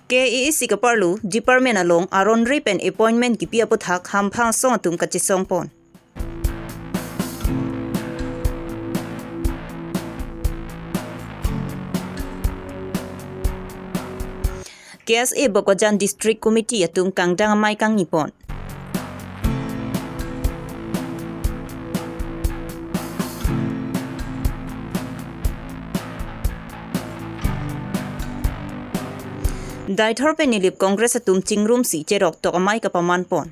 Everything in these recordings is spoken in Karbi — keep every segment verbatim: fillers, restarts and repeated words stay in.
K A A C kaparlo department along aron re pen appointment kipi aputhak hamphang asong atum kachesong pon. K S A Bokajan District Committee atum kangdang amei kangni pon. Deithor pen Nilip Congress atum chingrumsi cherok tok amei kapaman pon.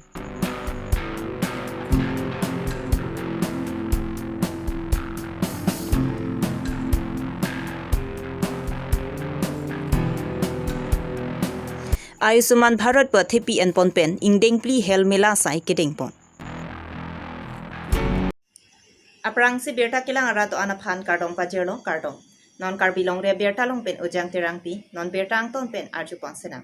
Ayushman Bharat pu athepi en pon pen ingdeng phli health mela asai kedeng pon. Aphrangsi birta kelang arat do-an aphan kardom pajirlo, kardom. Non Karbi Longri Abirta along pen Ujang Terangpi, non birta angton pen arju pon sinang.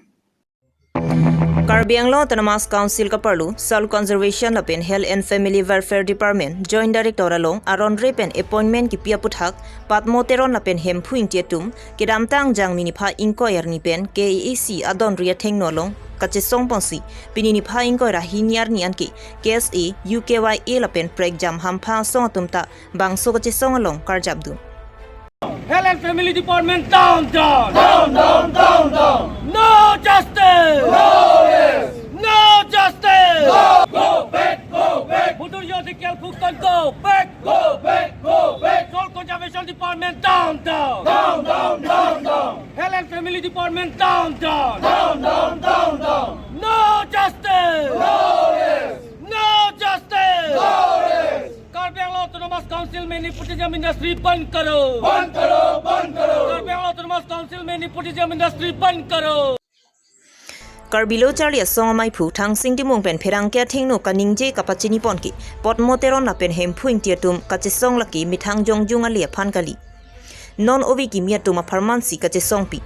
Karbi Anglong Autonomous Council kaparlo, Soil Conservation lapen Health and Family Welfare Department Joint Director along aron re pen appointment kipi aputhak Padmo Teron lapen Hemphu Ingti atum kedamtang Jangmi niphai ingkoi arni pen K A A C adon ri athengno along kachesong ponsi pini niphai ingkoi ra hini arni anke K S A, U K Y A lapen prekjam hamphang asong atum ta bangso kachesong along karjap dun. Health and Family Department down, down. Down, down, down, down. No justice. No rest. No justice. Go, go back, go back. Budur Yodikel Phukton, go back. Go back, go back. Soil Conservation Department down, down. Down, down, down, down. Health and Family Department down, down. Down, down, down, down. No justice. No rest. No justice. No rest. Karbi Anglong Autonomous Council में nepotism industry बंद करो। बंद करो, बंद करो। Karbi Anglong Autonomous Council में nepotism industry बंद करो। Karbi Lo Charli Asong amaiphu Thangsing Timung pen pherangke athengno kaningje kapachini pon ke Padmo Teron lapen Hemphu Ingti atum kachesong lake methang jongjung ale aphan kali. Non ove kimi atum apharman si kachesongpi.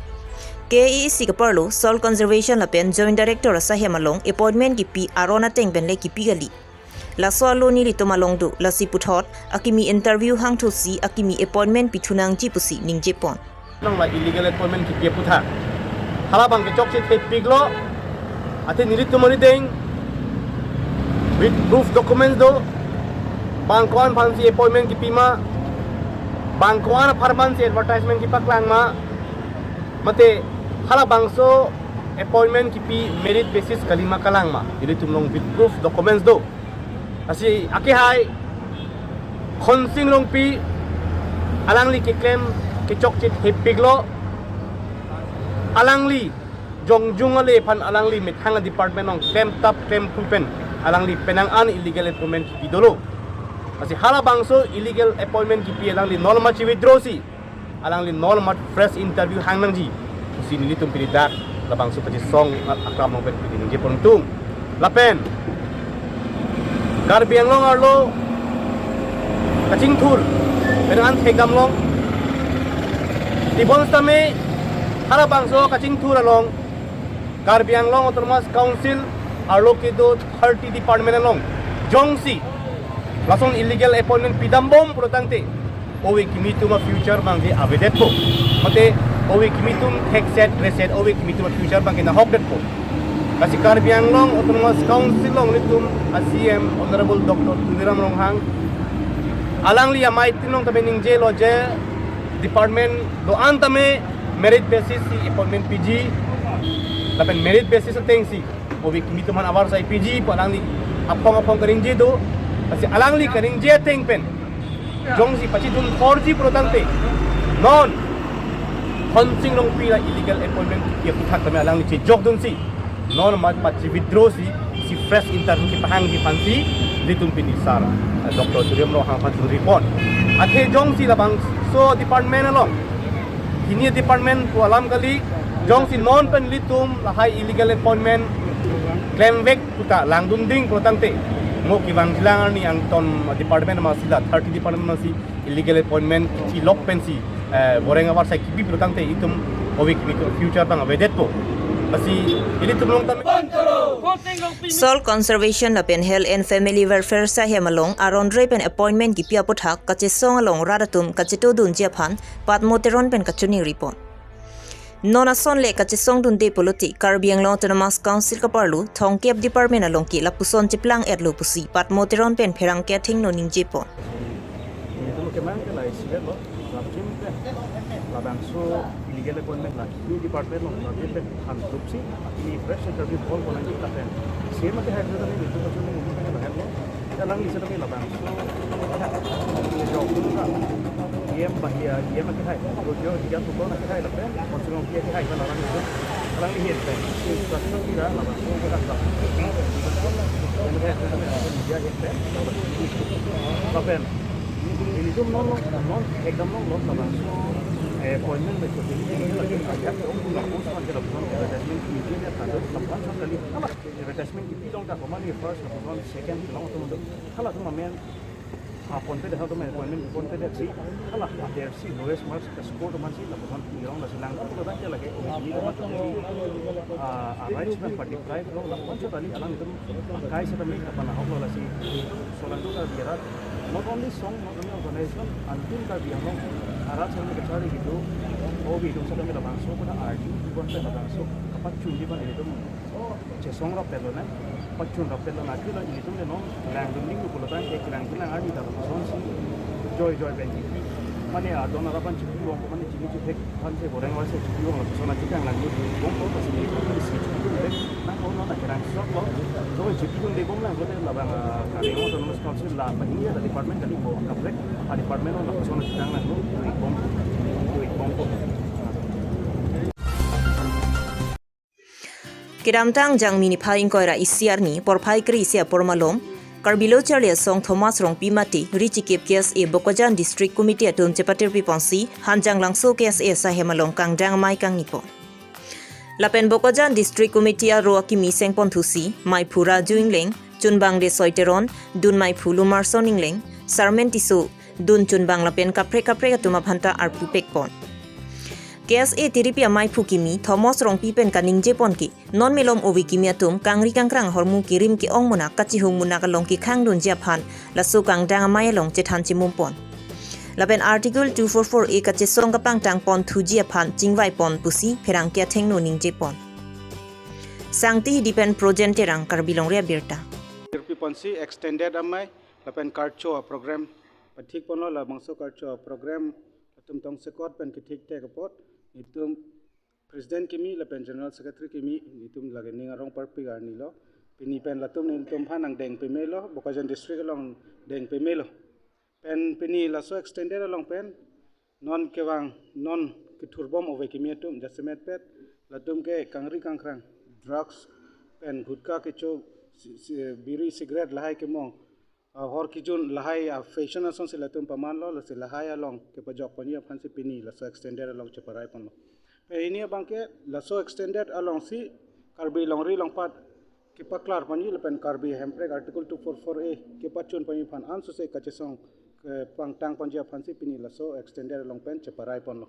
K A A C kaparlo Soil Conservation lapen Joint Director asahem along appointment kipi aron ateng pen le kipi kali. Laso alo nelitum along do, lasi puthot akimi interview hangthusi akimi appointment pithu nangji pusi ningje pon. Nang la illegal appointment kipi aputhak. Halabang kechokche thepiklo. Athe nelitum arideng with proof documents do. Bang ko-an aphansi appointment kipi ma. Bang ko-an apharmansi advertisement kipaklang ma. Mate halabangso appointment kipi merit basis kali ma kalang ma. Nelitum along with proof documents do. Lasi akehai Khonsing Rongpi alangli keklem kechokche thepiklo, alangli jongjung ale aphan alangli methang department along klemtap klemphru pen alangli penang an illegal appointment kipi dolo. Lasi halabangso illegal appointment kipi alangli non machi withdraw si alangli non mat fresh interview hang nangji pusi nelitum pini dak labangso kachesong akam along pen pini ningje pon tung. Lapen Karbi Anglong arlo kachingthur pen an thekdam long. Tibon sitame halabangso kachingthur along Karbi Anglong Autonomous Council arlo kedo thirty department along jongsi lason illegal appointment pidambom pulotangte ove kimi atum a-future abangke avedetpo. Mate ove kimi atum thekset reset ove kimi atum a-future abangke nahokdetpo. Lasi Karbi Anglong Autonomous Council along nelitum a-C E M Honorable Doctor Tuliram Ronghang alangli amei tin along tame ningjelo je department do-an tame merit basis si appointment piji lapen merit basis atengsi ove kimi atum aphan avarsai piji pu alangli aphong aphong kaningje do. Lasi alangli kaningje ateng pen jongsi pachidun thorji pulotangte non Khonsing Rongpi la illegal appointment kipi aputhak tame alangli chejokdunsi non mat pachi withdraw si, si fresh interview kipahangji aphansi nelitum pini sir, eh, Doctor Tuliram Ronghang aphan churi pon. Athe jongsi labangso department along hini department pu alam kali, jongsi non pen nelitum lahai illegal appointment klemvek puta langdun ding pulotangte mo kevangjilang arni angton department amatsi la thirty department amatsi illegal appointment chilok pensi, eh, boreng avarsai kipi pulotangte itum ove kimi atum a-future abang avedetpo. Lasi ilitum along tame Soil Conservation lapen Health and Family Welfare sahem along aron re pen appointment kipi aputhak kachesong along rat atum kachetodunji aphan Padmo Teron pen kachiningri pon. Non ason le kachesongdunde pulote Karbi Anglong Autonomous Council kaparlo thongkep department along ke lapuson cheplang-etlo pusi Patmo Teron pen pherangke athengno ningjepon. Ilitum kemang ke la isi lo, la pachim ke, labangso illegal appointment la kidney department along la pen than trupsi, ini fresh interview call ko nangji lapen. Same ke hai jodani ilitum kachung ni mungkin ke lahen lo. Alangli setame labangso, jok dulu na, E M ba ya, E M akehai, Rojo Higa Tuko akehai lapen, Konsulong Pia akehai, kan alangli itu, alangli hin pen, instruction kita labangso, kita tak. Yang akehai, kita pen, media hin pen, lapen, ilitum non, non, non, ekdam non, non, labangso, eh, appointment betul ini, ini lagi, ya, om guna, om sama kita pun, advertisement, ini dia tak ada, lapan kali, apa? Advertisement kipilong ta komat ni first, lapuson second, pilong atum do. Hala atum amen, ah, ponpe dak atum amen, ponpe dak si, hala ader si, lowest marks ka score atum si, lapuson pilong lasi lang, lapuson dak lagi, ini atum, ah, ah, rights pen pa deprive lo, lapuson tali alanglitum, ah, kai setame kapanahok lo lasi, so lang do ka biarat, not only song, not only organization, antum Karbi Anglong, arat setame kachari gitu, obi atum setame labangso, pada arju, buat labangso, kapachun di pan ilitum, chesong rapetlo na, pachun rapetlo na, kilo ilitum le non, langdun ning pulo tangte, langdun lang arni ta lapuson si, joi joi pen chipi. Mane adon arap an chipi wong, mane chini chithek, aphan si goreng wal si chipi wong, lapuson achikang langdun wong, ko pasi ilitum si chipi wong le, nang ko non akhirang sok lo, joi chipi wong de bom lang, ko de labang, ah, Karbi Anglong Autonomous Council la, pa ini ada department kali ko, kaprek, ah, department lo, lapuson achikang langdun, tuik bom, tuik bom ko. Kedamtang Jangmi niphai ingkoi ra isi arni porphai kre-isi apor malom, Karbi Lo Charli Asong Thomas Rongpi mate richikip K S A Bokajan District Committee atum chepatirpi ponsi Hanjanglangso K S A asai hem along kangdang amei kangni pon. Lapen Bokajan District Committee aro akimi seng ponthusi, maiphu Raju Ingleng, chunbang Desoi Teron, dun maiphu Lumarson Ingleng, Sarmen Tisso, dun chunbang lapen kaprek kaprek atum aphanta arpu pek pon. K S A tiripi amaiphu kimi Thomas Rongpi pen kaningje pon ke, non malom ove kimi atum kangri kangkrang ahormu kerim ke-ong munak kachihung munak along kekhang dunji aphan laso kangdang amei along chethan chimum pon. Lapen Article two four four A kachesong kapangtang ponthuji aphan chingvai pon pusi pherangke athengno ningje pon. Sangti Hidi pen Projen Terang, Karbi Longri Abirta. Tirpi ponsi extended amei lapen karcho program pathik ponlo, labangso karcho program atum tongsekot pen kethik thek apot, itum President kimi lapen General Secretary kimi, itum lake ning arong parpik arni lo. Pini pen latum nelitum aphan nangdeng pemelo, Bokajan District along deng pemelo. Pen pini laso extended along pen, non kevang, non kethurbom ove kimi atum, jasemet pet, latum ke kangri kangkrang, drugs, pen gutka kecho, si-, si-, biri cigarette lahai kemong, ah, hor kejun lahai, ah, fashion asonsi latum pamanlo, lasi lahai along kepajok ponji aphansi pini laso extended along cheparai ponlo. Pen ini abang ke laso extended alongsi Karbi Longri Longpat kepaklar ponji lapen Karbi Hemprek Article two four four A kepachun ponji aphan ansose kachesong kepangtang ponji aphansi pini laso extended along pen cheparai ponlo.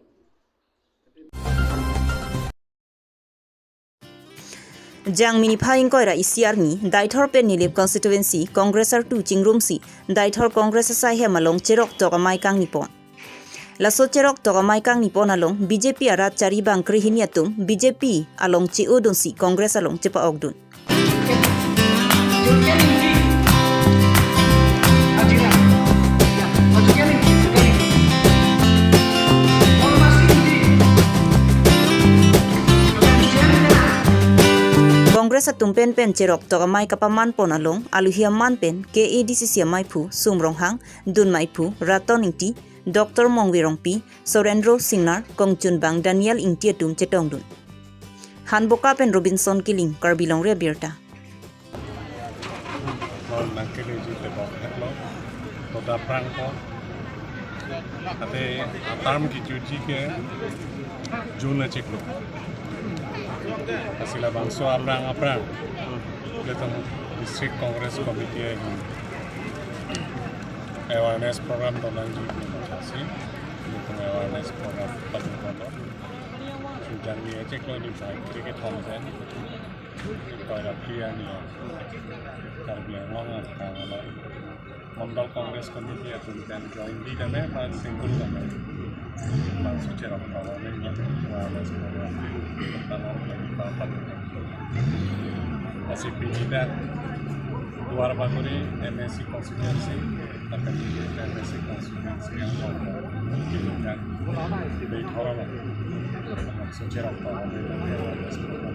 Jangmi niphai ingkoi ra isi arni, Deithor pen Nilip Constituency, Congress artu chingrumsi, Deithor Congress asai hem along cherok tok amei kangni pon. Laso cherok tok amei kangni pon along, B J P arat chari bang krehini atum, B J P along che-o dunsi, Congress along chepa-ok dun. Congress atum pen pen cherok tok amei kapaman pon along, aluhi aman pen K A D C C amaiphu Sum Ronghang, dun maiphu Raton Ingti, Doctor Mongve Rongpi, Surendro Singnar, kongchunbang Daniel Ingti atum chetongdun. Hanboka pen Robinson Killing, Karbi Longri Abirta. Nangkeleji tebok heklo, toda prang ko. Ate atarm kejuji ke June achiklo. Lasi labangso amrang aphrang, ilitum District Congress Committee ahin awareness program donangji, lasi ilitum awareness program pajutlo. Jangmi achiklo niphai kre-kethom pen, ingkoi ra phli arni, Karbi Anglong angkang along Mandal Congress Committee atum pen jointly tame ba single tame bangso cherap pavame awareness program tame asi pini dak Duar Bagori M A C constituency, lapen M A C constituency yang di Dhorong bangso cherap pavame awareness program.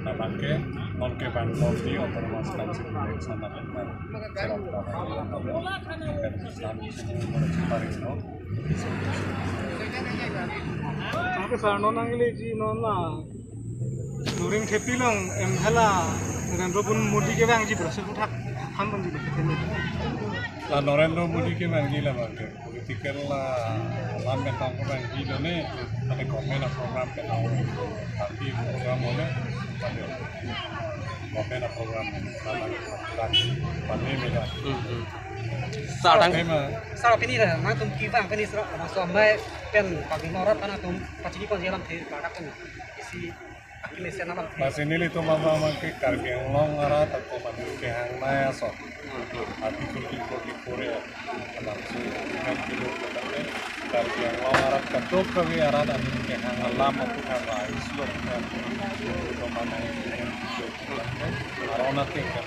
Labangke, non ke bang di Autonomous Council election atum cherap pavame. Oke, sir, non nangle ji non la Noreng Thepi along M L A Narendra Modi kevangji berhasil puthak ham panji. La Narendra Modi kevangji labangke political la alam pen tang kevangji lone, ane government a program pen tang, party program lone, ane government a program pen tang, pandemi kan. Hmm, hmm. Sir, tang- Tema. Sir, pini dah, nangtum kevang pini sir, masuk amai pen pagi norat kan nangtum pachini kon jalan the, badak kan. Isi akili sena lam the. Mas ini litum mama mangke Karbi Anglong arat atum aning kehang nai ason. Article tiga puluh tiga ya. Alam si dengan kilo katanya Karbi Anglong arat katuk kami arat aning kehang alam atum kan rai suap kan. Itu mana ini yang itu. Arona tinggal.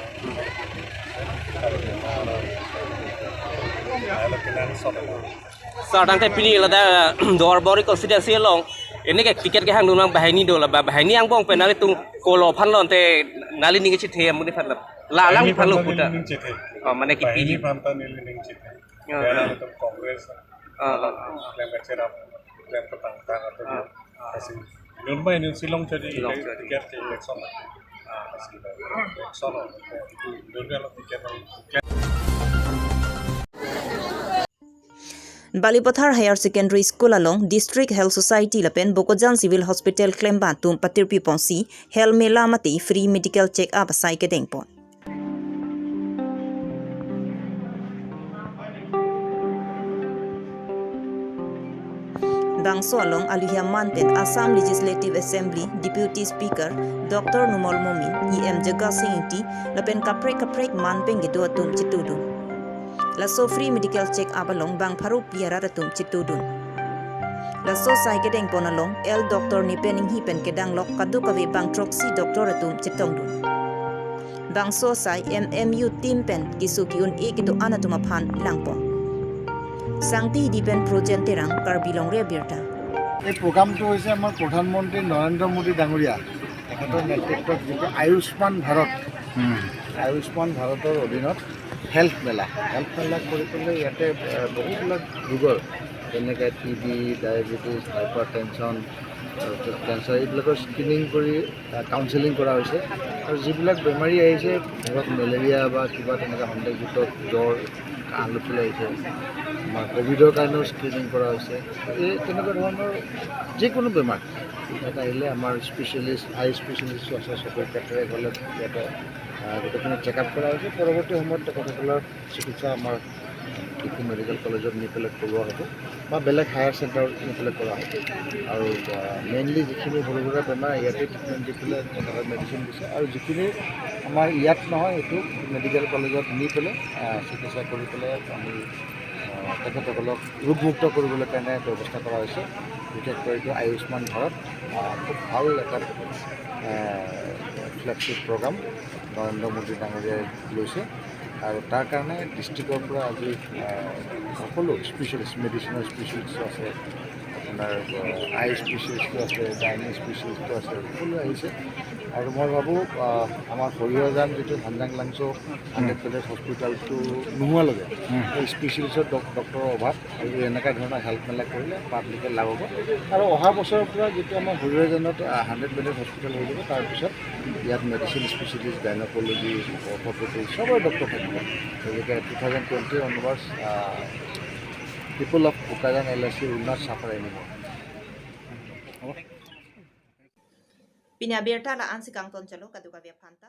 Kalau kita alat kenal sok. Sir, tangte pini ladak Duar Bagori constituency along, ini ke ticket kehangdun abang banghini do, la ba banghini angbong pen nelitum kolo aphan lo ante neli ning chethe amonit aphan lo. La alang banghini aphan lo aphan puta. Neli ning chethe. Oh, mane ke banghini pini aphan ta neli ning chethe. Ya. Karena itu Congress. Ah, ah, ah. Yang kecil apa? Yang petang-petang atau ah. Kasi, inut ma inut si longchot di Longchot di. Ticket ke election. Ah, kasi election. Inut ma lo ticket lo. Balipathar Higher Secondary School along District Health Society lapen Bokajan Civil Hospital klemba atum patirpi ponsi health mela mate free medical check up asai kedengpon. Bangso along aluhia man pen Assam Legislative Assembly Deputy Speaker Doctor Numal Momin, E M Jagat Sing Engti, lapen kaprek kaprek man pen kedo atum chetudun. Laso free medical check up along bang pharo phli arat atum chetudun. Laso sai kedengpon along L Doctor Nipen Enghi pen kedanglok kadokave bang throksi doctor atum chetongdun. Bangso sai M M U team pen keso ke-un-e kedo-an atum aphan langpon. Sangti Hidi pen Projen Terang, Karbi Longri Abirta. এই প্ৰগ্ৰামটো হৈছে আমাৰ প্ৰধানমন্ত্ৰী নৰেন্দ্ৰ মোদী ডাঙৰীয়া তেখেতৰ নেতৃত্বত যিটো আয়ুষ্মান ভাৰত, হুম। আয়ুষ্মান ভাৰতৰ অধীনত হেল্থ মেলা, হেল্থ মেলা কৰি পেলাই ইয়াতে, আহ, বহুবিলাক ৰোগৰ, যেনেকে T B, diabetes, hypertension, তাৰপিছত কেঞ্চাৰ, এইবিলাকৰ স্ক্ৰিনিং কৰি, আহ, কাউন্সেলিং কৰা হৈছে। আৰু যিবিলাক বেমাৰী আহিছে, ধৰক মেলেৰিয়া বা কিবা তেনেকুৱা সন্দেহযুক্ত জ্বৰ, কাহ লৈ পেলাই আহিছে, আমাৰ কভিডৰ কাৰণেও স্ক্ৰিনিং কৰা হৈছে। এই তেনেকুৱা ধৰণৰ যিকোনো বেমাৰ ইয়াত আহিলে আমাৰ স্পেচিয়েলিষ্ট, আই স্পেচিয়েলিষ্ট আছে, চকুৰ কেটেৰেক্ট হ'লে ইয়াতে, আহ, গোটেইখিনি চেকআপ কৰা হৈছে। পৰৱৰ্তী সময়ত তেখেতসকলৰ চিকিৎসা আমাৰ ডিফু মেডিকেল কলেজত নি পেলাই কৰোৱা হ'ব বা বেলেগ হায়াৰ চেণ্টাৰত নি পেলাই কৰা হ'ব। আৰু, আহ, মেইনলি যিখিনি সৰু সুৰা বেমাৰ ইয়াতে ট্ৰিটমেণ্ট দি পেলাই তেখেতক মেডিচিন দিছে। আৰু যিখিনি আমাৰ ইয়াত নহয়, সেইটো মেডিকেল কলেজত নি পেলাই, আহ, চিকিৎসা কৰি পেলাই আমি, আহ, তেখেতসকলক ৰোগমুক্ত কৰিবলৈ কাৰণে ব্যৱস্থা কৰা হৈছে। বিশেষকৈ এইটো আয়ুষ্মান ভাৰত, আহ, খুব ভাল এটা, আহ, ফ্লেগশ্বিপ প্ৰগ্ৰাম নৰেন্দ্ৰ মোদী ডাঙৰীয়াই লৈছে। আৰু তাৰ কাৰণে ডিষ্ট্ৰিক্টৰ পৰা আজি, আহ, সকলো স্পেচিয়েলিষ্ট, মেডিচিনৰ স্পেচিয়েলিষ্ট আছে, আপোনাৰ, আহ, আই স্পেচিয়েলিষ্ট আছে, গাইনী স্পেচিয়েলিষ্ট আছে, সকলো আহিছে। আৰু মই ভাবোঁ, আহ, আমাৰ হৰিহৰজান যিটো হানজাং লাংচ' হাণ্ড্ৰেড বেডেড হস্পিটেলটো নোহোৱালৈকে হুম। এই স্পেচিয়েলিষ্টৰ ডক-, ডক্টৰৰ অভাৱ। আৰু এনেকুৱা ধৰণৰ হেল্থ মেলা কৰিলে পাব্লিকে লাভ হ'ব। আৰু অহা বছৰৰ পৰা যেতিয়া আমাৰ হৰিহৰজানত, আহ, হাণ্ড্ৰেড বেডেড হস্পিটেল হৈ যাব, তাৰপিছত ইয়াত মেডিচিন স্পেচিয়েলিষ্ট, গাইনকলজি, অৰ্থপেডিক, চবৰে ডক্টৰ থাকিব। গতিকে two thousand twenty onwards, uh, people of Bokajan L A C will not suffer anymore. Pini abirta la-ansi kangton chalo, kadokave aphanta.